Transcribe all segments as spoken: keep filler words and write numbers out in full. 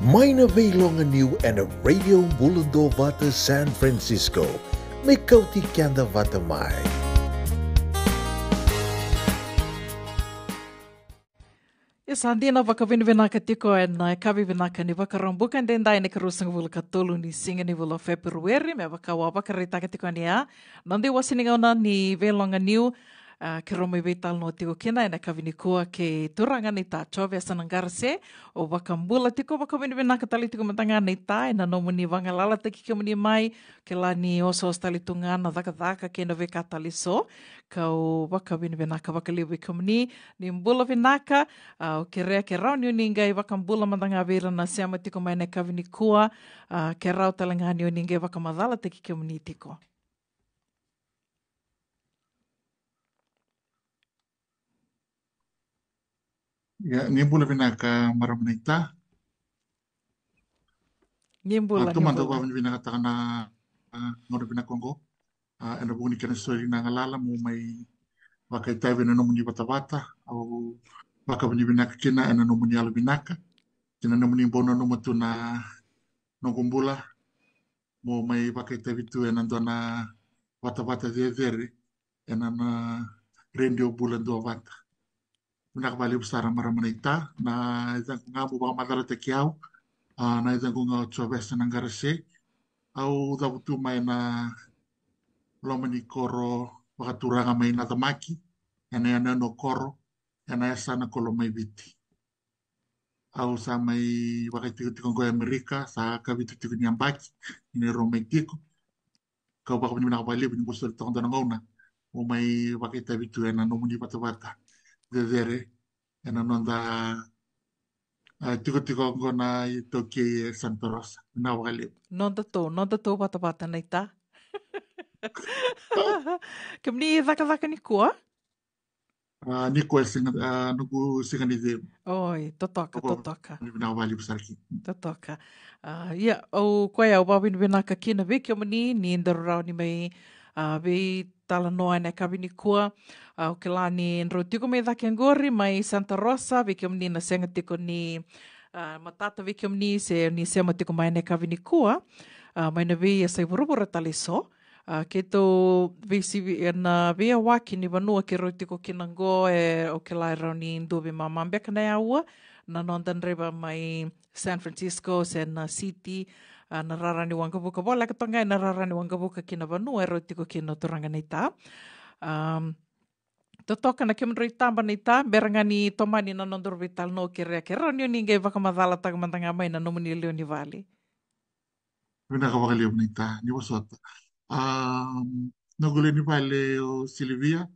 Mai na veiloganiu ena Radio Bula Duavata San Francisco. Me kauti keda vata mai. E sa dina vakavinavinaka tiko ena yakavi vinaka ni Vakaraubuka edaidai na ikaruasagavulu ka tolu ni siga ni vula o Feperueri, me vaka au a vakaraitaka tiko yani ya. Na noda iwase ni gauna ni veiloganiu, a, keirau mai veitalanoa tiko kina ena yakavi nikua kei turaga naita Jovesa Naqarase. Au vakabula tiko, vakavinavinaka tale tiko mada ga naita ena nomuni vagalalataki kemuni mai, kila ni osooso tale tu ga na cakacaka kei na veika tale eso. Kau vakavinavinaka vakalevu vei kemuni, ni bula vinaka. A, au kerea ke rawa ni oni qai vakabula mada ga vei ira na sema tiko mai ena yakavi nikua, a, ke rawa tale ga ni oni qai vakamacalataki kemuni tiko. Ia, ni bula vinaka marama naita. Ni bula, A, tu mada vakavinavinakataka na, a, gauna vinaka oqo. A, ena vuku ni kena soli na galala mo mai vakaitavi ena nomuni vatavata. Au vakavinavinaka kina ena nomuni yalo vinaka. Kina nomuni bau nanuma tu na noqu bula mo mai vakaitavi tu ena dua na vatavata cecere ena na Radio Bula Duavata. Vinaka vakalevu sara marama naita. Na yacaqu ga mo vakamacalataki au, a, na yacaqu ga o Jovesa Naqarase. Au cavutu mai na loma ni koro vakaturaga mai Nacamaki, ena yanuyanu o Koro, ena yasana ko Lomaiviti. Au sa mai vakaitikotiko oqo e Amerika, sa kavitu tiko ni yabaki ni rau mai tiko. Kau vakavinavinaka vakalevu ni bau soli toka dua na gauna mo mai vakaitavi tu ena nomuni vatavata cecere ena noda, a, tikotiko oqo na iTaukei e Santa Rosa. Vinaka vakalevu. Nodatou, nodatou vatavata naita. Kemuni cakacaka nikua? A, nikua e siga, a, noqu siga ni cegu. Oi, totoka, totoka. Vinaka vakalevu sara kina. Totoka. A, ia, au koya au vakavinavinaka kina vei kemuni ni daru rawa ni mai, a, veitalanoa ena yakavi nikua. A, au kila ni drau tiko mai cake oqori mai Santa Rosa, vei kemuni na sega tiko ni, a, matata vei kemuni se ni sema tiko mai ena yakavi nikua. A, mai na veiyasai vuravura tale eso. A, keitou veisivi ena veiyawaki ni vanua keirau tiko kina oqo, e, au kila e rawa ni dua veimama beka na yaua na noda draiva mai San Francisco se na city, a, na rara ni waqavuka, voleka toka ga ena rara ni waqavuka ki na vanua erau tiko kina o turaga naita. Am, totoka na kemudrau itaba naita, bera ga ni tomani na nodaru veitalanoa, kerea ke rawa ni oni qai vakamacalataka mada ga mai na nomuni lewe ni vale. Vinaka vakalevu naita, ni vosota. A, noqu lewe ni vale o Silivia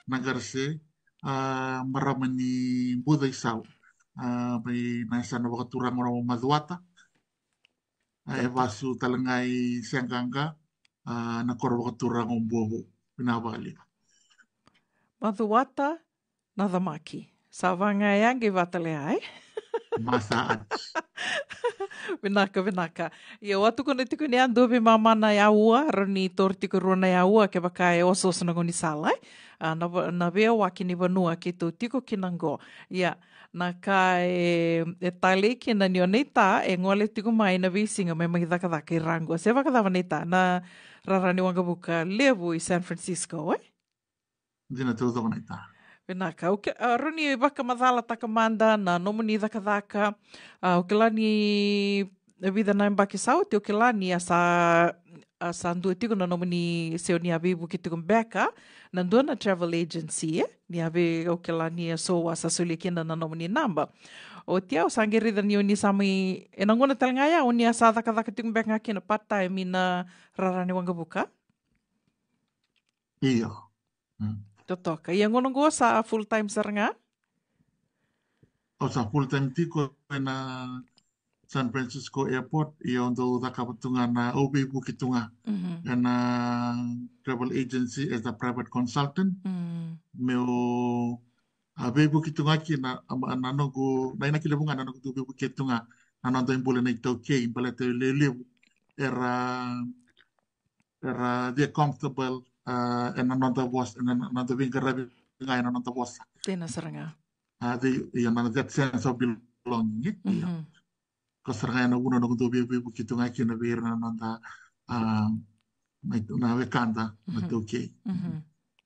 Naqarase, a, marama ni Bucaisau, a, mai na yasana vakaturaga o Macuata, a, e vasu tale ga i Seaqaqa, a, na koro vakaturaga o Buavou. Vinaka vakalevu. Macuata, Nacamaki. Sa vaga ya qai vata tale ya, e? Masa ati. Vinaka, vinaka. Ia, au a tukuna tiko ni a dua veimama na yaua, rawa ni toro tiko e rua na yaua kevaka e osooso na gaunisala, e? A, na va-, na veiyawaki ni vanua keitou tiko kina oqo. Ia, na ka e, e talei kina ni o naita e gole tiko mai na veisiga me mai cakacaka i ra oqo. Se vakacava naita, na rara ni waqavuka levu i San Francisco, e? Dina taucoko naita. Vinaka. Au ke-, a, rawa ni vakamacalataka mada na nomuni cakacaka. A, au kila ni e vica na yabaki sa oti, au kila ni a sa, a sa dua tiko na nomuni, se ni a veivuke tiko beka na dua na travel agency, e? Ni a vei, au kila ni a so a sa solia kina na nomuni naba. Oti au sa qai raica ni o ni sa mai, ena gauna tale ga ya o ni a sa cakacaka tiko beka ga kina part time ina rara ni waqavuka? Io. Mm. Totoka. Ia gauna oqo sa full time sara ga? Au sa full time tiko ena San Francisco Airport, ia au dau cakava tu ga na, au veivuke tu ga. Mhm. Ena travel agency as a private consultant. Mm. Meu, a, veivuke tu ga kina, a, na noqu, na inaki levu ga na noqu dau veivuke tu ga na noda ibole na iTaukei, baleta e lewe levu era era, they're comfortable, a, ena noda vosa, ena noda veiqaravi ga ena noda vosa. Dina sara ga. A, they, ia na that sense of belonging, e? Ia. Mhm. Ko sara ga ya na vuna noqu dau veivuke tu ga kina vei ira na noda, a, na, na wekada na iTaukei.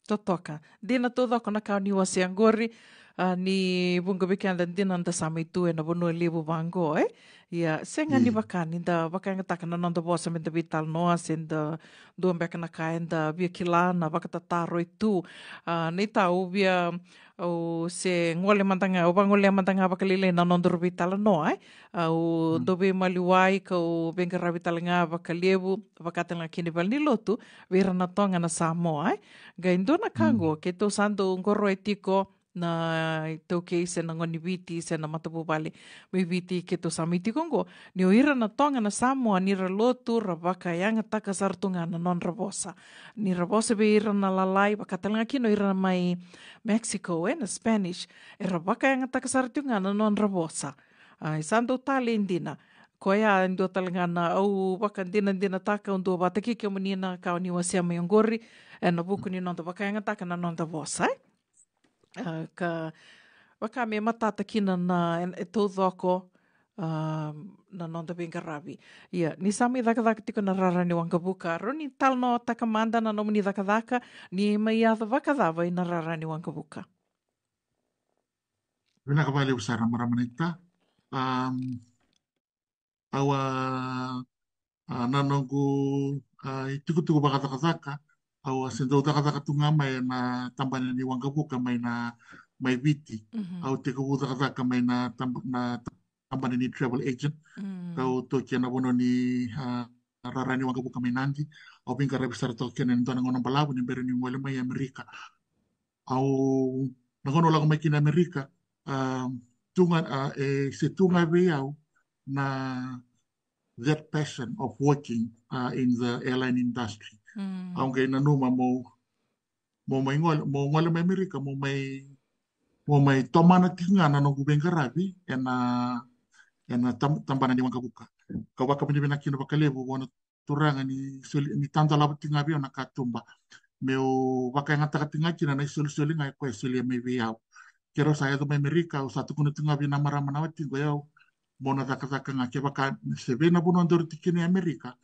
Totoka. Dina taucoko na ka o ni wasea qori, a, ni vuqa vei keda dina da sa mai tu ena vanua levu vaqo, e? Ia, sega ni vaka ni da vakayagataka na noda vosa me da veitalanoa, se da dua beka na ka eda via kila na vakatataro e tu. A, na itau via, au se gole mada ga, au vagolea mada ga vakalailai na nodaru veitalanoa, e? Au dau veimaliwai, kau veiqaravi tale ga vakalevu, vaka tale ga kina i valenilotu, vei ira na Toga na Samoa, e? Qai dua na ka qo, keitou sa dau qoroya tiko na iTaukei se na gone ni Viti se na matavuvale mai Viti keitou sa mai tiko qo, ni o ira na Toga na Samoa ni ra lotu ra vakayagataka sara tu ga na nodra vosa. Ni ra vosa vei ira na lalai, vaka tale ga kina o ira mai Mexico, e, na Spanish, era vakayagataka sara tu ga na nodra vosa. A, e sa dau talei dina. Koya e dua tale ga na au vakadinadinataka, au dua vata kei kemuni na ka o ni wasea mai oqori, ena vuku ni noda vakayagataka na noda vosa, e? A, ka vaka me matata kina na, e, e taucoko, a, na noda veiqaravi. Ia, ni sa mai cakacaka tiko na rara ni waqavuka, rawa ni talanoataka mada na nomuni cakacaka, ni mai yaco vakacava ina rara ni waqavuka? Vinaka vakalevu sara, marama naita. Am, au a, a, na noqu, a, itukutuku vakacakacaka, au a se dau cakacaka tu ga mai na tabana ni waqavuka mai na, mai Viti. Au tekivu cakacaka mai na tab-, na tabana ni travel agent. Kau toki ena vanua ni, a, rara ni waqavuka mai Nadi. Au veiqaravi sara toka kina ena dua na gauna balavu ni bera ni gole mai Amerika. Au, na gauna au lako mai kina Amerika, a, tu ga, a, e se tu ga vei au na that passion of working, a, in the airline industry. Au qai nanuma mo, mo mai gole, mo gole mai Amerika, mo mai, mo mai tomana tiko ga na noqu veiqaravi ena, ena tab-, tabana ni waqavuka. Kau vakavinavinaka kina vakalevu vua na Turaga ni soli, ni tadolava tiko ga vei au na katuba meu vakayagataka tiko ga kina na isolisoli ga e koya e solia mai vei au. Keirau sa yaco mai Amerika, au sa tukuna tiko ga vei na marama na watiqu, o yau mo na cakacaka ga, kevaka se vei na vanua daru tiko kina e Amerika,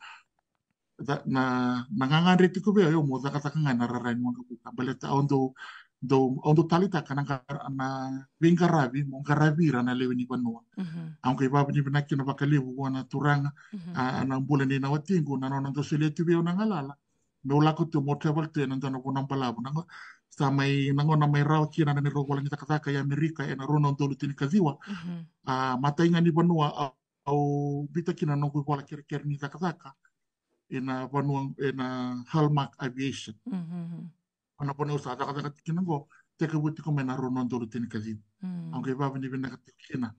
na, na gagadre tiko vei au, o yau mo cakacaka ga ena rara ni waqavuka. Baleta au dau, dau, au dau taleitaka na qara-, na veiqaravi mo qaravi ira na lewe ni vanua. Au qai vakavinavinaka kina vakalevu vua na Turaga, a, na bula nei na watiqu, na nona dau solia tu vei au na galala meu lako tu, mo travel tu ena dua na vanua balavu. Na qo-, sa mai, na gauna mai rawa kina na neirau vola ni cakacaka e Amerika ena rua na udolu tinikaciwa. A, matai ga ni vanua au, au biuta kina na noqu ivola kerekere ni cakacaka ena vanua, ena Hallmark Aviation. Ena vanua au sa cakacaka tiko kina qo, tekivu tiko mai na rua na udolu tinikaciwa. Au qai vakavinavinaka tiko kina,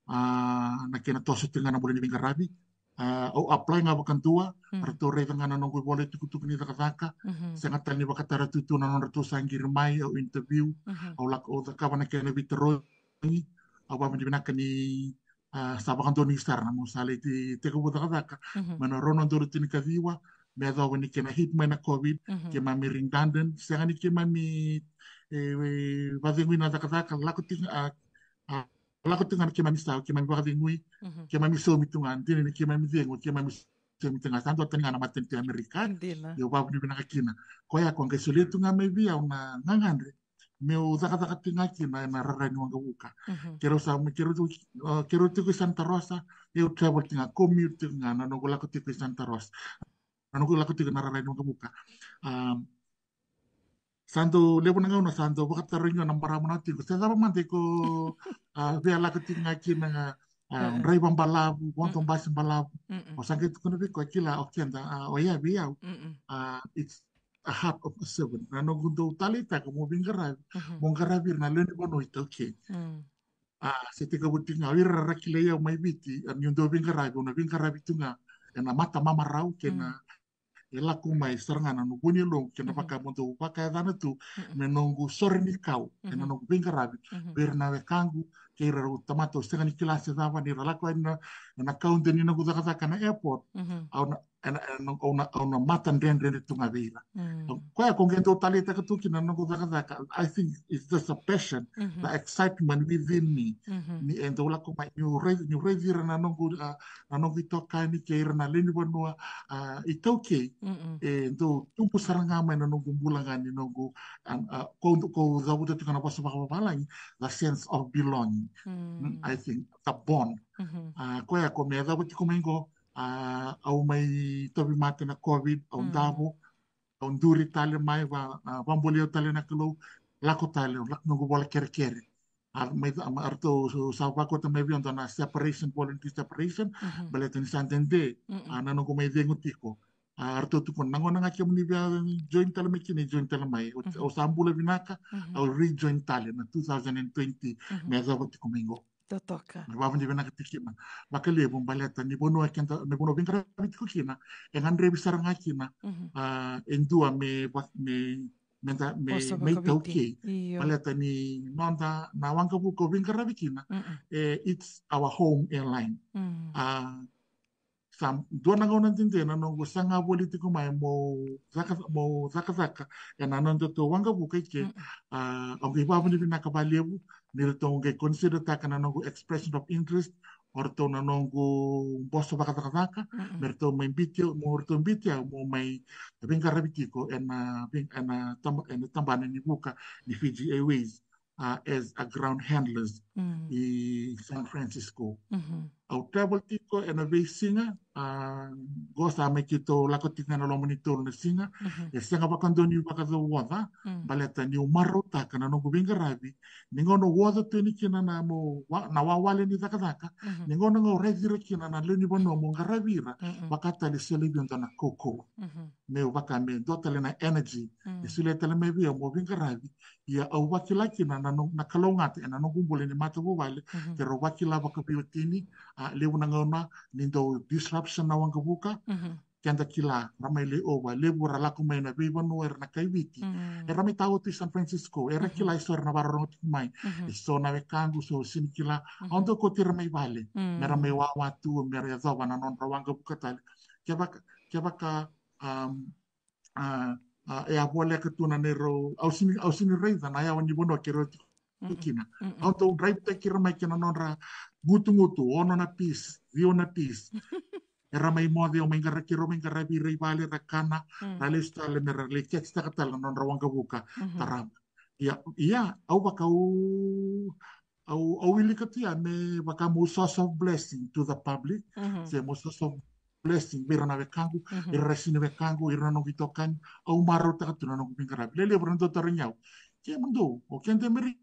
a, na kena toso tiko ga na bula ni veiqaravi. A, au apply ga vakadua, ratou raica ga na noqu ivola itukutuku ni cakacaka. Sega tale ni vakatara tu tu na nodratou sa qiri mai, au interview, au lako, au cakava na kena veitarogi. Au vakavinavinaka ni, a, sa vakadonui sara na meu sa lai te-, tekivu cakacaka mai na rua na udolu tinikaciwa, me yacova ni kena hit mai na COVID, keimami redundant, sega ni keimami, e, e, vakacegui na cakacaka, lako tiko, a, a, lako tiko ga na keimami sa, keimami vakacegui, keimami saumi tu ga, dina ni keimami cegu, keimami saumi tu ga, sa duatani ga na matanitu e Amerika. Au vakavinavinaka kina. Koya ko qai solia tu ga mai vei au na gagadre meu cakacaka tiko ga kina ena rara ni waqavuka. Keirau sa, keirau tiko, a, keirau tiko i Santa Rosa, au travel tiko ga, commute tiko ga na noqu lako tiko i Santa Rosa. Na noqu lako tiko ena rara ni waqavuka. A, sa dau levu na gauna sa dau vakatarogi au na marama na watiqu, se cava mada iko, a, via lako tiko ga kina, a, draiva balavu, vodo basi balavu. Au sa qai tukuna vei koya, kila, o keda, a, o ya vei au, a, it's a heart of a servant. Na noqu dau taleitaka mo veiqaravi, mo qaravi ira na lewe ni vanua iTaukei. A, se tekivu tiko ga o ira ra kilai au mai Viti, a, niu dau veiqaravi, au na veiqaravi tu ga ena mata mamarau kei na, e lako mai sara ga na noqu vu ni yaloqu, kei na vaka mo dau vakayacana tu me noqu sore ni kau ena noqu veiqaravi vei ira na wekaqu kei ira rau tamata au sega ni kila se cava, ni ra lako yani na, na counter ni noqu cakacaka na airport. Au na, ena, ena, au na, au na mata dredredre tu ga vei ira. Mm. Koya ko qai dau taleitaka tu kina na noqu cakacaka. I think it's just a passion, Mhm. the excitement within me. Mhm. Ni e dau lako mai, niu raici, niu raici ira na noqu, a, na noqu itokani kei ira na lewe ni vanua, a, iTaukei. Mm-mm. E dau tubu sara ga mai na noqu bula ga ni noqu, a, a, ko, ko cavuta tiko na vosa vakavavalagi, the sense of belonging. Mm. I think the bond. Mhm. A, koya ko me yacova tiko mai qo, a, au mai tauvimate na COVID, au Mm. davo, au duri tale mai, va, a, vaboli au tale na Kalou, lako tale, au lako noqu vola kerekere. A, mai, a, ma, ratou, so, sa vakauta mai vei au dua na separation, voluntary separation, Mhm. baleta ni sa dede, Mm-mm. a, na noqu mai cegu tiko. A, ratou tukuna, na gauna ga kemuni via join tale mai kina, join tale mai. Au, Mhm. au sa bula vinaka, Mhm. au rejoin tale na two thousand and twenty, Mhm. me yacova tiko mai qo. Totoka. Me vavinavinaka tiko kina. Vakalevu baleta ni vanua keda, na vanua veiqaravi tiko kina, e gadrevi sara ga kina, Mhm. a, e dua me va-, me, me da, me, Vosa me vakaviti. iTaukei. Io. Baleta ni noda na waqavuka au veiqaravi kina, Mm-mm. e, it's our home airline. Mm. A, sa dua na gauna dede na noqu saga voli tiko mai mo caka, mo cakacaka ena nodatou waqavuka i ke. Mm-mm. A, au qai vavinavinaka vakalevu ni ratou qai consider taka na noqu expression of interest, o ratou na noqu boso vakacakacaka, Mm-mm. me ratou mai biuti au, mo ratou biuti au mo mai veiqaravi tiko ena, vei-, ena taba-, ena tabana ni vuka ni Fiji Airways, a, as a ground handlers Mm. i San Francisco. Mhm. Au travel tiko ena veisiga, a, qo sa mai keitou lako tiko ena loma ni tolu na siga, Mhm. e sega vakadua niu vakacauoca, Mm. baleta niu marautaka na noqu veiqaravi, ni gauna au oca tu yani kina na mo wa-, na wawale ni cakacaka, Mhm. ni gauna ga au raici ira kina na lewe ni vanua mo qaravi ira, Mm-mm. vaka tale e solia vei au dua na kaukauwa. Mhm. Meu vaka me dua tale na energy, Mm. e solia tale mai vei au mo veiqaravi, ia au vakila kina na no-, na kalougata ena noqu bula ni matavuvale, Mhm. keirau vakila vakaveiwatini, a, levu na gauna ni dau disruption na waqavuka, Mhm. keda kila, ra mai layover, levu ra lako mai na veivanua era na kai Viti. Mm. Era mai tawa tu i San Francisco, era Mhm. kila e so era na vakarorogo tiko mai. Mhm. E so na wekaqu, so sini kila. Mhm. Au dau kauti ira mai vale. Mm. Mera mai wawa tu, mera yacova na nodra waqavuka tale. Kevaka, kevaka, um, a, a, e a voleka tu na neirau, au sini, au sini raica na yawa ni vanua keirau tiko Mm-mm. kina. Mm-mm. Au dau drive taki ira mai kei na nodra gutugutu, ono na piece, ciwa na piece. Era mai moce, au mai qara-, keirau mai qaravi ira i vale, ra kana, Mm. ra lesu tale, mera lai catch taka tale na nodra waqavuka. Mhm. Tarava. Ia, ia, au vaka au, au, au wilika tu ya me vaka mo source of blessing to the public. Mhm. Se mo source of blessing vei ira na wekaqu, Mhm. ira na sini wekaqu, ira na noqu itokani. Au marautaka tu na noqu veiqaravi. Levu era dau tarogi au. Kemudou, o keda Amerika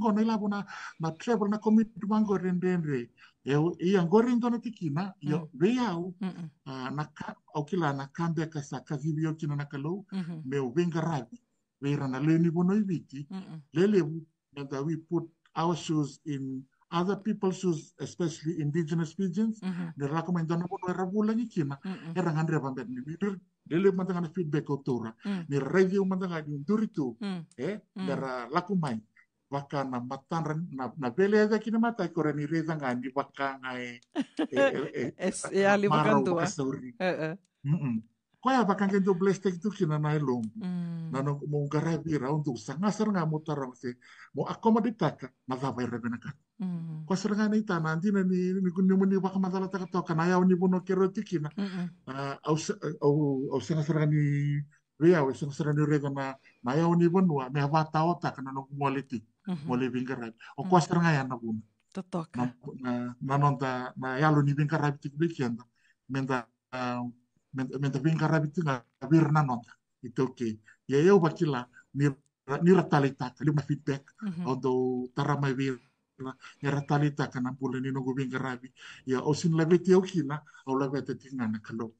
qo na ilavo na, na travel, na commute vaqori e dredre. E, ia qori e dua na tikina, ia Mm. vei au, Mm-mm. a, na ka, au kila na ka beka sa kacivi au kina na Kalou, Mhm. meu veiqaravi vei ira na lewe ni vanua i Viti, Mm-mm. lelevu, meda we put our shoes in other people's shoes, especially indigenous Fijians, Mhm. ni ra lako mai dua na vanua era vulagi kina, Mm-mm. era gadreva beka ni, ni, lelevu mada ga na feedback au taura. Mm. Ni ra raici au mada ga niu duri tu, Mm. e, Mm. mera lako mai. Vaka na matadra, na, na vele e cake ni mata, ko ra ni raica ga ni vaka ga e, e, e, e, E s-, e yali marau vakadua. Vakasauri. E, e. Mm-mm. Koya vaka qai dau bless taki tu kina na yaloqu. Mm. Na noqu, meu qaravi ira, au dau saga sara ga meu taroga se meu accommodate taka na cava era vinakata. Mm. Koya sara ga na itana, dina ni, ni, ni, ni, ni vakamacalataka toka na yawa ni vanua keirau tiko kina. Mm-mm. A, au se-, au, au sega sara ga ni, vei au, e sega sara ni raica na, na yawa ni vanua me a vataotaka na noqu gole tiko. Mhm. Gole veiqaravi. O koya sara ga ya na vuna. Totoka. Na, na, na noda, na yalo ni veiqaravi tiko vei keda. Meda, a, meda, meda veiqaravi tiko ga vei ira na noda iTaukei. Ia au vakila ni ra, ni ra taleitaka, levu na feedback. Mhm. Au dau tara mai vei ira, ni ra taleitaka na bula ni noqu veiqaravi. Ia au sini laveti au kina, au laveta tiko ga na Kalou.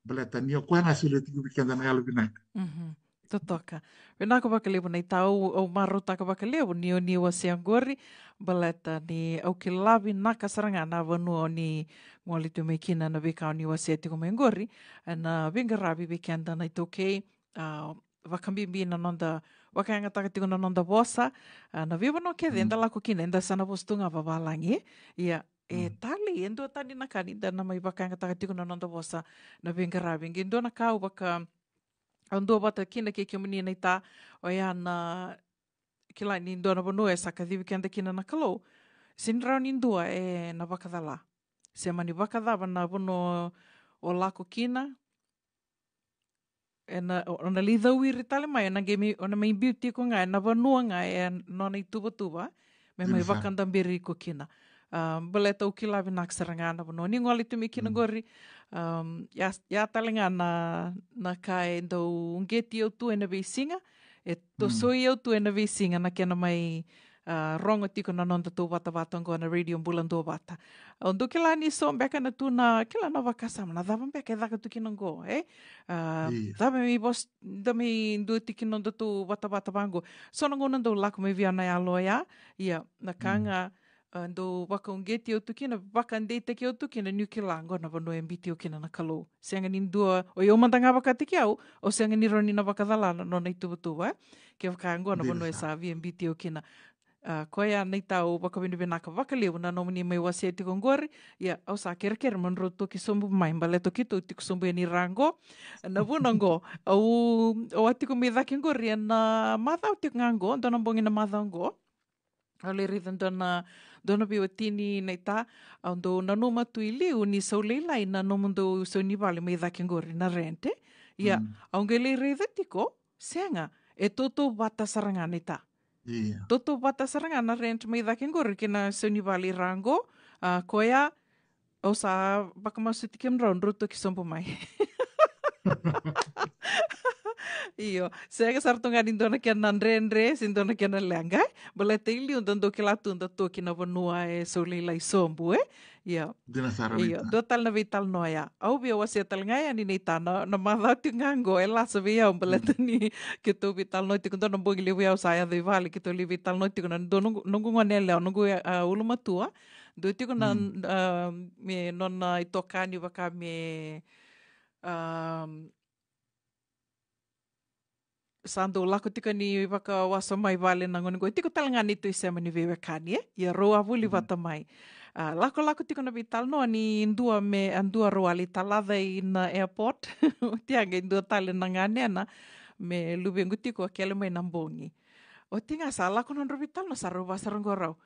Baleta ni o koya ga e solia tiko vei keda na yalo vinaka. Mhm. Totoka. Vinaka vakalevu naita, au, au marautaka vakalevu ni o ni wasea qori, baleta ni au kila vinaka sara ga na vanua o ni gole tu mai kina, na veika o ni wasea tiko mai qori, ena veiqaravi vei keda na iTaukei, a, vakabibi na noda vakayagataka tiko na noda vosa, a, na veivanua kece, mm, eda lako kina, eda sa na vosa tu ga vavalagi. Ia, E talei, e dua tani na ka ni da na mai vakayagataka tiko na noda vosa na veiqaravi. Qai dua na ka au vaka, au dua vata kina kei kemuni naita, oya na kila ni dua na vanua e sa kacivi keda kina na Kalou. Sega ni rawa ni dua e na vakacala. Se mani vakacava na vanua o lako kina, e na, o na lai cawiri tale mai, o na qai mai, o na mai biu tiko ga e na vanua ga e nona ituvatuva me mai vakadaberi iko kina. A, baleta au kila vinaka sara ga na vanua ni gole tu mai kina qori. Am, ia, ia tale ga na, na ka e dau uqeti au tu e na veisiga, e tosoi au tu e na veisiga na kena mai, a, rogo tiko na noda tou vatavata oqo na Radio Bula Duavata. Au dau kila ni so beka na tu na kila na vakasama, na cava beka e caka tu kina oqo, e? A, cava me vosa, da me dua tiko na noda tou vatavata vaqo. So na gauna dau lako mai vei au na yalo oya, ia, na ka ga, a, dau vakauqeti au tu kina, vakadeitaki au tu kina, niu kila oqo na vanua e biuti au kina na Kalou. Sega ni dua, o iau mada ga vakataki au, au sega ni rawa ni na vakacala na nona ituvatuva, e? Kevaka oqo na vanua e sa via biuti au kina. A, koya naita au vakavinavinaka vakalevu na nomuni mai wasea tiko oqori. Ia, au sa kerekere mo drau toki sobu mai, baleta keitou tiko sobu yani ra oqo. Na vuna oqo, au, au a tiko mai cake oqori, e na macawa tiko ga oqo, dua na bogi na macawa oqo. Au lai raica dua na, dua na veiwatini naita, au dau nanuma tu i liu ni sau lailai na nomudou sau ni vale mai cake oqori na rent, e? Ia, au qai lai raica tiko, sega, e tautauvata sara ga naita. Tautauvata sara ga na rent mai cake oqori kei na sau ni vale i ra oqo, a, koya, au sa vakamasuti kemudrau, drau toki sobu mai. Io, sega sara tu ga ni dua na kena dredre, se dua na kena leqa, e? Baleta i liu da dau kila tu da toki na vanua e sau lailai sobu, e? Ia. Dina sara. Io, naita. Dua tale na veitalanoa ya. Au via wasea tale ga yani naita na, na macawa tiko ga oqo, e lasa vei au baleta ni keitou veitalanoa tiko dua na bogi levu au sa yaco i vale, keitou lai veitalanoa tiko na dua noqu, noqu gone yalewa, noqu, a, ulumatua. Dua tiko na, a, me nona itokani vaka me, a, sa dau lako tiko ni vakawasoma i vale na gone qo. Tiko tale ga neitou isema ni veiwekani, e? Ia rau a vuli vata mai. A, lakolako tiko na veitalanoa ni dua me, a, dua rau a lai talaca i na airport. Oti ya qai dua tale na ganena me luvequ tiko a kele mai na bogi. Oti ga sa lako nodrau veitalanoa, sa rau vasara qo rau.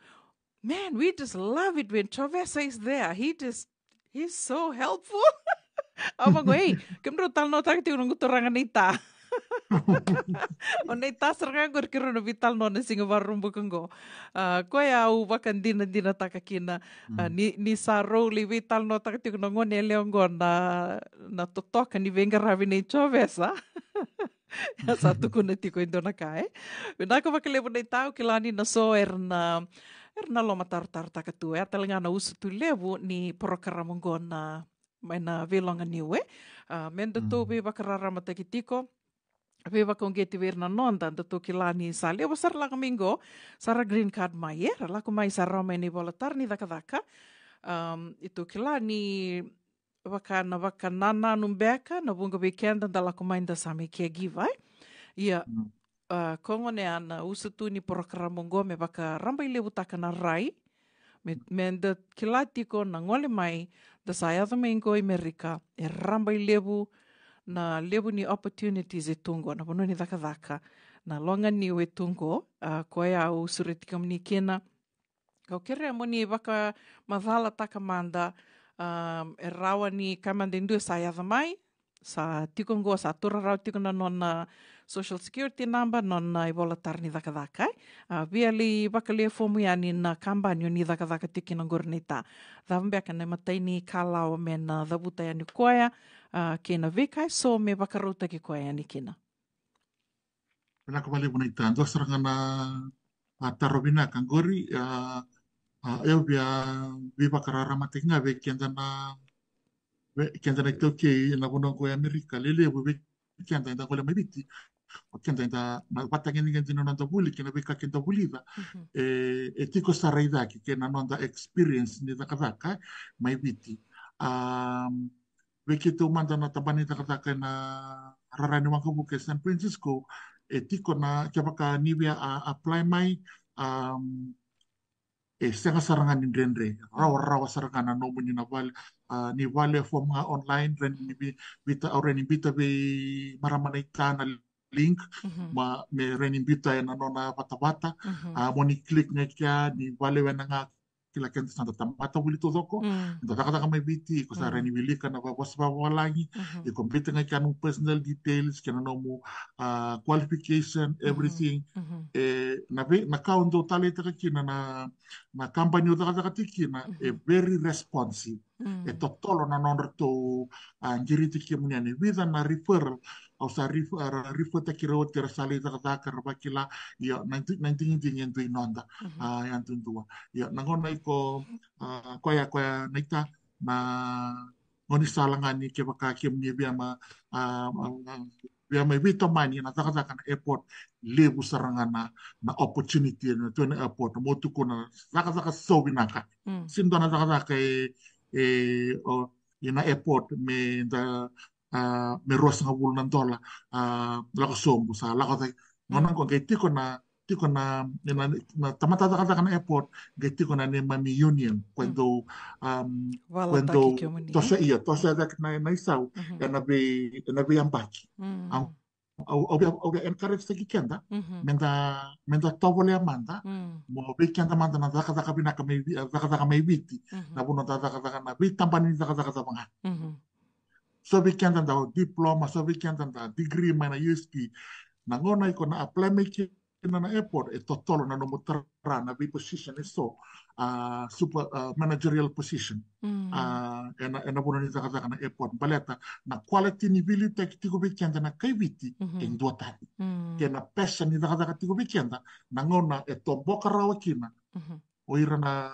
Man, we just love it when Chovesa is there. He just, he's so helpful. Au vaqo, ei, kemudrau talanoataka tiko noqu turaga naita. O naita sara ga qori keirau na veitalanoa na siga Vakaraubuka qo. A, koya au vakadinadinataka kina. A, ni, ni sa rau lai veitalanoataka tiko na gone yalewa qo na, na totoka ni veiqaravi nei Chovesa. Sa tukuna tiko e dua na ka, e? Vinaka vakalevu naita, au kila ni na so era na, era na lomatarotarotaka tu. E a tale ga na usutu levu ni porokaramu qo na, mai na Veiloga Niu, e? A, me datou veivakararamataki tiko, veivakauqeti vei ira na noda, datou kila ni sa levu sara lako mai qo, sa ra green card mai, e? Ra lako mai sa rawa mai na ivola tara ni cakacaka. Am, datou kila ni vaka na vakanananu beka, na vuqa vei keda da lako mai da sa mai caregiver, e? Ia, a, koya gona ya na usutu ni porokaramu oqo me vakarabailevutaka na rai, me, me da kila tiko na gole mai, da sa yaco mai qo i Merika, e rabailevu na levu ni opportunities e tu qo, na vanua ni cakacaka, na loga niu e tu qo, a, koya au sureti kemuni kina, Au kerea mo ni vakamacalataka mada, um, e rawa ni ka mada e dua sa yaco mai, sa tiko qo, sa taura rawa tiko na nona social security number, nona ivola tara ni cakacaka, e? A, via lai vakalewe fomu yani na kabani o ni cakacaka tiko kina qori naita. Cava beka na imatai ni kalawa me na cavuta yani koya, a, kei na veika eso me vakarautaki koya yani kina. Vinaka vakalevu naita. Dua sara ga na, a, taro vinaka qori, a, a, au via veivakararamataki ga vei keda na, vei keda na iTaukei ena vanua qo e Amerika, lelevu vei keda eda gole mai Viti. O keda eda na vatagedegede na noda vuli kei na veika keda vulica. Mhm. E, e tiko sara i cake kei na noda experience ni cakacaka mai Viti. A, vei keitou mada na tabana ni cakacaka ena rara ni waqavuka e San Francisco, e tiko na, kevaka ni via a, apply mai, um, e sega sara ga ni dredre, rawarawa sara ga na nomuni na vale, a, ni vale form ga online, rai ni bi-, bita, au rai ni bita vei marama na ita na link, ma me rai ni bita ena nona vatavata, a, mo ni click ga i kea, ni vale wena ga, kila keda sa da tamata vuli taucoko, da cakacaka mai Viti, iko sa rai ni wilika na vavosa vavalagi, iko bita ga i kea nomu personal details, kei na nomu, a, qualification, everything. E, na vei, na ka au dau taleitaka kina na, na kabani au cakacaka tiko kina, e very responsive. E totolo na nodratou, a, qiriti kemuni yani. Vica na referral, au sa ref-, a, ra-, refertaki ira oti, era sa lai cakacaka, ra vakila, io, na di-, na digidigi e dua i noda, a, yadudua. Io, na gauna iko, a, koya, koya na ita, na gaunisala ga ni kevaka kemuni via ma, a, a, a, via mai veitomani ena cakacaka na airport, levu sara ga na, na opportunity ena tua na airport, mo tukuna cakacaka so vinaka. Sega ni dua na cakacaka e, e, o, ena airport me da, a, me ruasagavulu na dola, a, lako sobu, sa lako cake. Gauna qo qai tiko na, tiko na, na, na tamata cakacaka na airport, qai tiko na neimami union, ko e dau, um, ko e dau tosoya, io, tosoya cake na, na isau, ena vei, ena veiyabaki. Au, au, au via, au via encourage taki keda, me da, me da tovolea mada, mo vei keda mada na cakacaka vinaka mai Vi-, cakacaka mai Viti, na vanua da cakacaka na veitabana ni cakacaka cava ga. So vei keda da diploma, so vei keda da degree mai na U S P. Na gauna iko na apply mai kina na airport, e totolo na nomu tara na vei position e so, a, super, a, managerial position. A, ena, ena vanua ni cakacaka na airport. Baleta na quality ni veiliutaki tiko vei keda na kai Viti, e duatani. Kei na passion ni cakacaka tiko vei keda, na gauna e toboka rawa kina o ira na,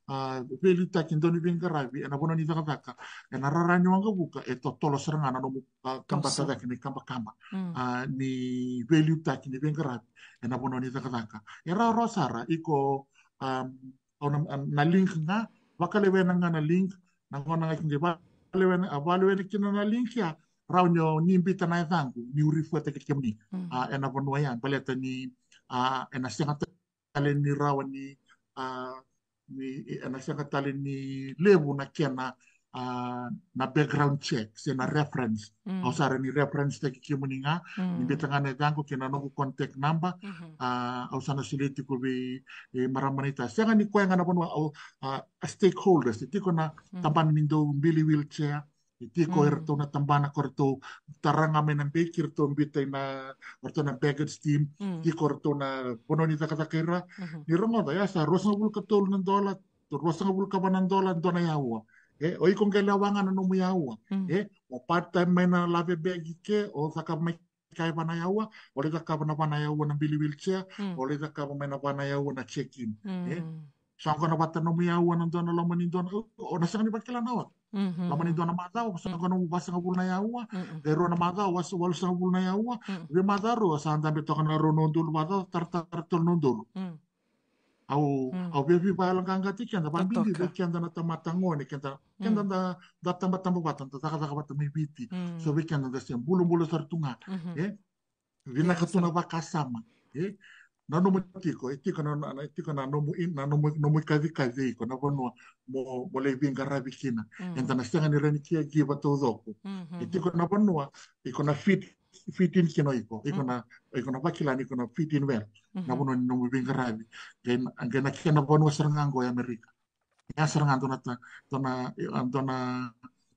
a, veiliutaki, dau ni veiqaravi ena vanua ni cakacaka ena rara ni waqavuka, e totolo sara ga na nomu, a, kabata cake na ikabakaba, a, ni veiliutaki ni veiqaravi ena vanua ni cakacaka. E rawarawa sara, iko, um, au na, na link ga, vakalewena ga na link, na gauna ga iko qai vakalewena, a, vakalewena kina na link ya, rawa ni o ni bita na yacaqu, niu refertaki kemuni, a, ena vanua ya, baleta ni, a, ena sega tale ni rawa ni, a, ni, ena sega tale ni levu na kena, a, na background check, se na reference. Au sa rai ni reference taki kemuni ga, ni bita ga na yacaqu kei na noqu contact number, a, au sa na solia tiko vei, e, marama na ita. Sega ni koya ga na vanua, au, a, a stakeholders, e tiko na tabana ni dau bili wheelchair, e tiko iratou na tabana ko ratou tara ga mai na beki, ratou bita ina, ratou na baggage team, tiko ratou na vanua ni cakacaka ira. Ni rogoca, ya sa ruasagavulu ka tolu na dola, ruasagavulu ka va na dola, dua na yaua. E, o iko qai lewa ga na nomu yaua. E, o part time mai na lave beki ke, o cakava mai ka e va na yaua, o lai cakava na va na yaua na bili wheelchair, o lai cakava mai na va na yaua na check-in. E, sa gona vata nomu yaua na dua na loma ni dua na, o na sega ni vakila na ora. Loma ni dua na macawa, sa gona vasagavulu na yaua, e rua na macawa, sa walusagavulu na yaua, vei macawa rua, sa dabe toka na rua na udolu, vacawa, taratara tolu na udolu. Au, au via veivakayaloqaqataki keda, vabibi vei keda na tamata gone, keda, keda da, da tabataba vata, da cakacaka vata mai Viti. So vei keda da se bulabula sara tu ga. E, vinaka tu na vakasama. E, na nomu tiko, e tiko na, na, na, tiko na nomu, na nomu, nomu ikacikaci iko, na vanua mo, mo lai veiqaravi kina. Eda na sega ni rawa ni caregiver taucoko. E tiko na vanua iko na fit, fit in kina iko. Iko na, iko na vakila ni iko na fit in well. Na vanua ni nomu veiqaravi. Qai na, qai na kena vanua sara ga qo e Amerika. Ya sara ga dua na ta-, dua na, e, dua na,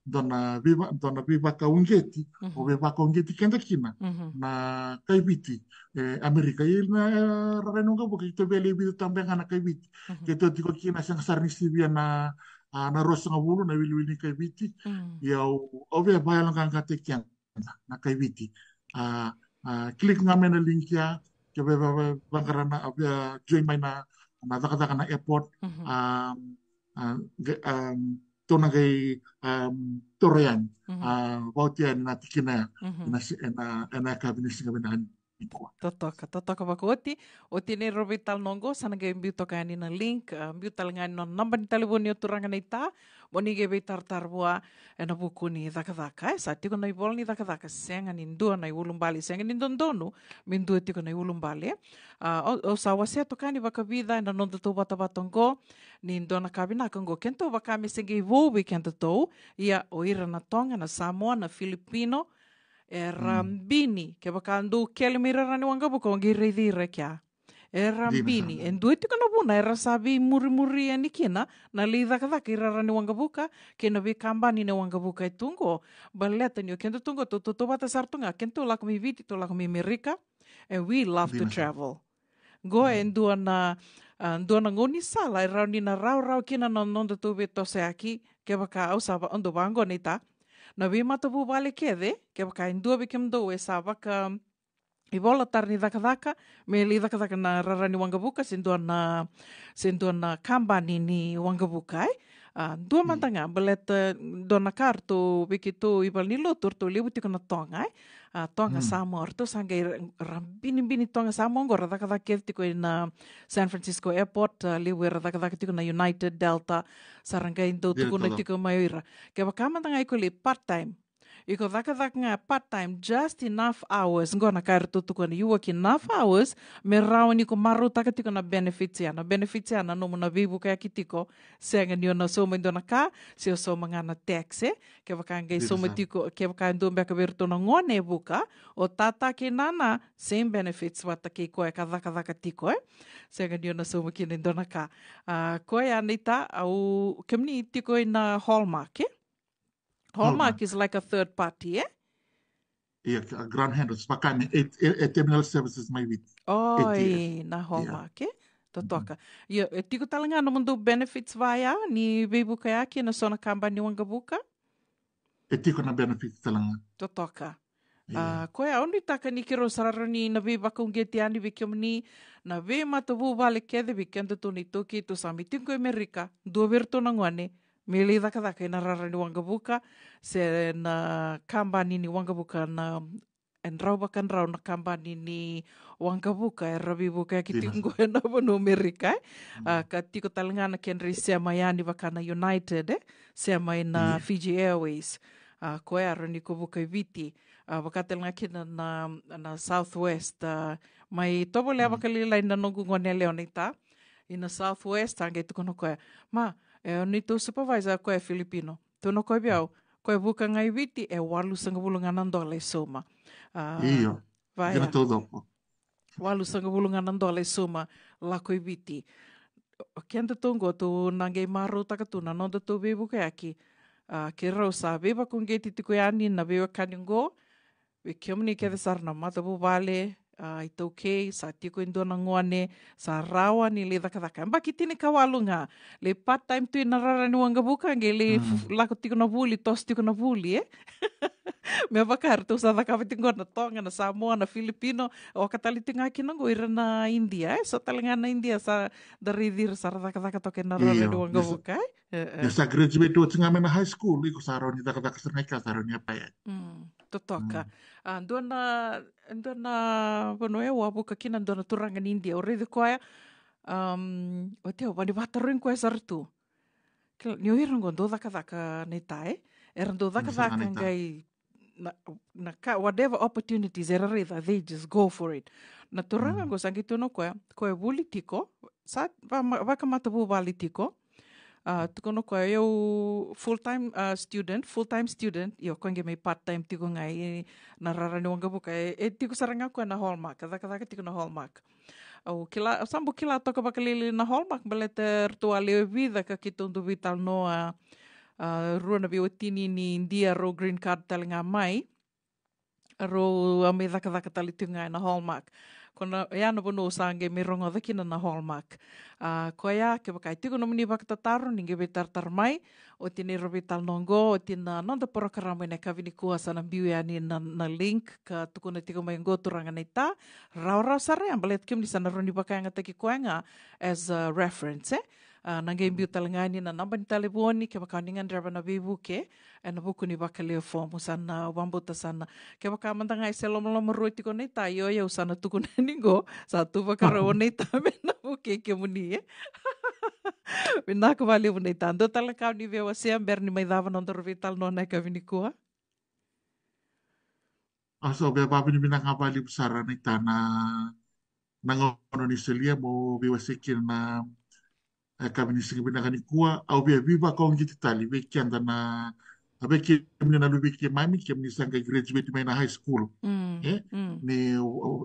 dua na veiva-, dua na veivakauqeti, o veivakauqeti keda kina na kai Viti, e, Amerika. Ia na, e, rairai noqu vuka, keitou via lai vica tale ga na kai Viti. Keitou tiko kina, sega sara ni sivia na, a, na ruasagavulu na iwiliwili ni kai Viti. Ia au, au via vakayaloqaqataki keda na kai Viti. A, a, click ga mai na link ya, ke via, via, via, vaqara na, a, via join mai na, na cakacaka na airport. A, a, qai, a, tou na qai, a, toro yani. A, vauti yani na tikina ya. Ena si-, ena, ena yakavi ni siga vinaka ni nikua. Totoka, totoka vakaoti. Oti ni rau veitalanoa qo, sa na qai biu toka yani na link, ah, biu tale ga yani na naba ni talevoni o turaga naita, mo ni qai veitaratara vua ena vuku ni cakacaka. E sa tiko na ivola ni cakacaka, sega ni dua na iulubale, sega ni dodonu me dua tiko na iulubale. Ah, au, au sa wasea toka yani vakavica ena noda tauvatavata qo, ni dua na ka vinaka qo, kedatou vaka me se qai vou vei kedatou, ia o ira na Toga, na Samoa, na Filipino, era bini, kevaka dou kele mai rara ni waqavuka, o qai raici ira e kea. Era bini, e dua tiko na vuna era sa veimurimuri yani kina na lai cakacaka i rara ni waqavuka, kei na veikabani ni waqavuka e tu qo. Baleta ni o kedatou qo, tou, tou, tou vata sara tu ga, kedatou lako mai Viti, tou lako mai Amerika, and we love to travel. Qo e dua na, ah, dua na gaunisala e rawa ni na rawarawa kina na nodatou veitosoyaki, kevaka au sa va, au dau vaqo naita. Na veimatavuvale kece, kevaka e dua vei kemudou e sa vaka ivola tara ni cakacaka, me lai cakacaka na rara ni waqavuka, se dua na, se dua na kabani ni waqavuka, e. Ah, dua mada ga, baleta dua na ka ratou vei keitou i valenilotu, ratou levu tiko na Toga, e. Ah, Toga Samoa, ratou sa qai ra, ra binibini Toga Samoa qo, ra cakacaka kece tiko ina San Francisco Airport, ah, levu era cakacaka tiko na United, Delta, sa ra qai dau tukuna tiko mai o ira. Kevaka mada ga iko lai part-time, iko cakacaka ga part-time, just enough hours, qo na ka eratou tukuna, you work enough hours, me rawa ni ko marautaka tiko na benefits ya. Na benefits ya na nomu na veivukayaki tiko, sega ni o na sauma e dua na ka, se o sauma ga na tax, e. Kevaka qai sauma tiko, kevaka e dua beka vei iratou na gone e vuka, o tata kei nana, same benefits vata kei koya ka cakacaka tiko, e. Sega ni o na sauma kina e dua na ka. Ah, koya naita, au, kemuni tiko ina Hallmark, e? Hallmark is like a third party, e? Ia, a ground handlers, vaka me e, e, e terminal services mai Viti. Oi, na Hallmark, e? Totoka. Ia, e tiko tale ga nomudou benefits vaya ni veivukayaki ena so na kabani waqavuka? E tiko na benefits tale ga. Totoka. Ah, koya au nuitaka ni keirau sa rawa ni na veivakauqeti yani vei kemuni na veimatavuvale kece, vei kedatou na iTaukei tou sa mai tiko i Amerika, dua vei iratou na gone me lai cakacaka ina rara ni waqavuka, se na kabani ni waqavuka na, e drau vakadrau na kabani ni waqavuka era veivukayaki tiko qo ena vanua Amerika, e. Ah, ka tiko tale ga na kedra isema yani vaka na United, e, sema ina Fiji Airways. Ah, koya rawa ni ko vuka i Viti. Ah, vaka tale ga kina na, na Southwest, ah, mai tovolea vakalailai na noqu gone yalewa naita. Ina Southwest, a qai tukuna o koya, ma, e, o neitou supervisor koya e Filipino. Tukuna o koya vei au, koya vuka ga i Viti, e walusagavulu ga na dola e sauma. Ah, io. Vaya. Dina taucoko. Walusagavulu ga na dola e sauma, lako i Viti. O kedatou qo tou na qai marautaka tu na nodatou veivukayaki. Ah, keirau sa veivakauqeti tiko yani na veiwekani qo, vei kemuni kece sara na matavuvale, ah, iTaukei, sa tiko e dua na gone, sa rawa ni lai cakacaka. Yabaki tinikawalu ga, lai part-time tu ina rara ni waqavuka, qai lai f-, lako tiko na vuli, toso tiko na vuli, e? Me vaka eratou sa cakava tiko qo na Toga, na Samoa, na Filipino, oka tale tiko ga kina qo ira na Idia, e? So tale ga na Idia sa da raici ira sa ra cakacaka toka ena rara ni waqavuka, e? E, e. Ni sa graduate oti ga mai na high school, iko sa rawa ni cakacaka sara ga i kea, sa rawa ni apply. Mm, totoka. Mm. Ah, dua na, dua na vanua au a vuka kina, dua na turaga ni Idia, au raici koya, um, oti au vani vatarogi koya sara tu. Kila, ni o ira qo dau cakacaka naita, e? Era dau cakacaka qai na, na ka, whatever opportunities era raica, they just go for it. Na turaga qo sa qai tukuna o koya, koya e vuli tiko, sa va-, ma-, vakamatavuvale tiko. Ah, tukuna o koya, au full-time, ah, student, full-time student, io, koya qai mai part-time tiko ga ina rara ni waqavuka, e, e tiko sara ga o koya na Hallmark, cakacaka tiko na Hallmark. Au kila, au sa bau kila toka vakalailai na Hallmark, baleta eratou a lewe vica ka keitou dau veitalanoa, ah, rua na veiwatini ni Idia, rau green card tale ga mai. Rau a mai cakacaka tale tiko ga ena Hallmark. Ko na, ya na vanua au sa qai mai rogoca kina na Hallmark. Ah, koya, kevaka e tiko nomuni vakatataro, ni qai veitaratara mai. Oti ni rau veitalanoa qo, oti na noda porokaramu ena yakavi nikua, sa na biu yani na, na link ka tukuna tiko mai qo turaga naita. Rawarawa sara ya, baleta kemuni sa na rawa ni vakayagataki koya ga as a reference, e? A, na qai biu tale ga yani na naba ni talevoni, kevaka ni gadreva na veivuke, ena vuku ni vakalewe fomu. Sa na vakabauta sa na, kevaka mada ga e se lomalomarua tiko naita, io, io, au sa na tukuna yani qo, sa tu vakarau o naita me na vukei kemuni, e. Vinaka vakalevu naita. Dua tale na ka o ni via wasea bera ni mai cava na nodaru veitalanoa na yakavi nikua? A, so, via vakavinavinaka vakalevu sara naita na, na gauna ni solia mo veiwasei kina na yakavi ni siga vinaka nikua. Au via veivakauqeti tale vei keda na, a, vei kemuni na luve i keimami, kemuni sa qai graduate mai na high school. Mm, e? Mm. Ni,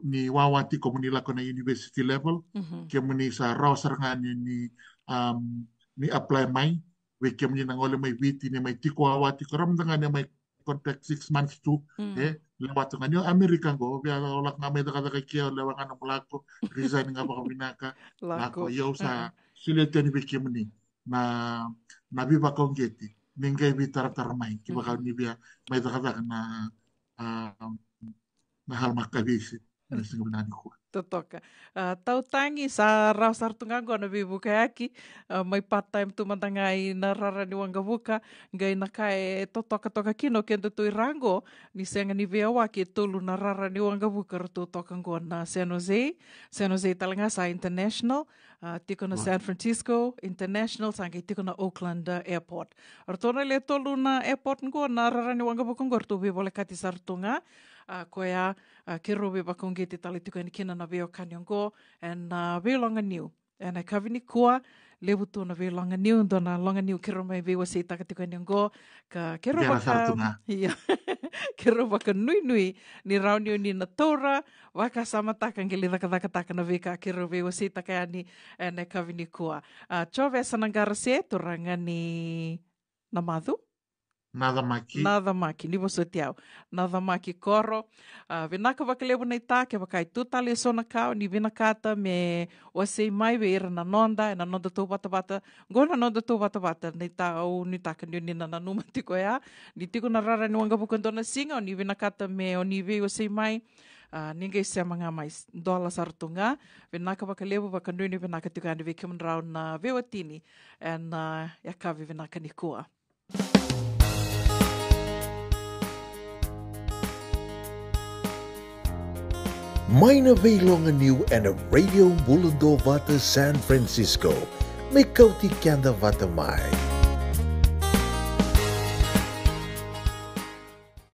ni wawa tiko mo ni lako na university level, mhm, kemuni sa rawa sara ga ni, ni, um, ni apply mai, vei kemuni na gole mai Viti, ni mai tiko wawa tiko, rawa mada ga ni mai contract six months tu, mm, e, lewa tu ga ni o Amerika qo, via o lako ga mai cakacaka i ke, o lewa ga na mulako, resign ga vakavinaka, lako. Lako, io, au sa, mm, solia tu yani vei kemuni na, na veivakauqeti, ni qai veitaratara mai, kevaka, mm, ni via mai cakacaka na, a, na Hallmark Aviation ena siga vinaka nikua. Totoka. A, tautagi, sa rawa sara tu ga qo na veivukayaki, a, mai part time tu mada ga ina rara ni waqavuka, qai na ka e totoka toka kina o keda tu i ra qo, ni sega ni veiyawaki, e tolu na rara ni waqavuka ratou toka qo, na San Jose, San Jose tale ga sa international, a, tiko na, mm, San Francisco International, sa qai tiko na Oakland, a, Airport. Ratou na le tolu na airport qo, na rara ni waqavuka qo, ratou veivolekati sara tu ga, a, koya, a, keirau veivakauqeti tale tiko yani kina na veiwekani oqo, ena, a, veiloga niu. Ena yakavi nikua, levu tu na veiloga niu, dua na loga niu keirau mai veiwaseitaka tiko yani oqo, ka keirau, dua na vaka, io, keirau vakanuinui ni rawa ni o ni na taura, vakasamataka, qai lai cakacakataka na veika keirau veiwaseitaka yani ena yakavi nikua. A, Jovesa Naqarase, turaga ni Namacu? Nacamaki. Nacamaki, ni vosoti au. Nacamaki Koro. A, vinaka vakalevu naita, kevaka e tu tale eso na ka o ni vinakata me wasei mai vei ira na noda, ena noda tauvatavata. Qo na noda tauvatavata, naita, au nuitaka ni o ni na nanuma tiko ya. Ni tiko na rara ni waqavuka dua na siga, o ni vinakata me o ni veiwasei mai, a, ni qai sema ga mai, s-, dola sara tu ga. Vinaka vakalevu, vakanuinui vinaka tiko yani vei kemudrau na veiwatini ena, a, yakavi vinaka nikua. Mai na veiloga niu ena Radio Bula Duavata San Francisco, me kauti keda vata mai.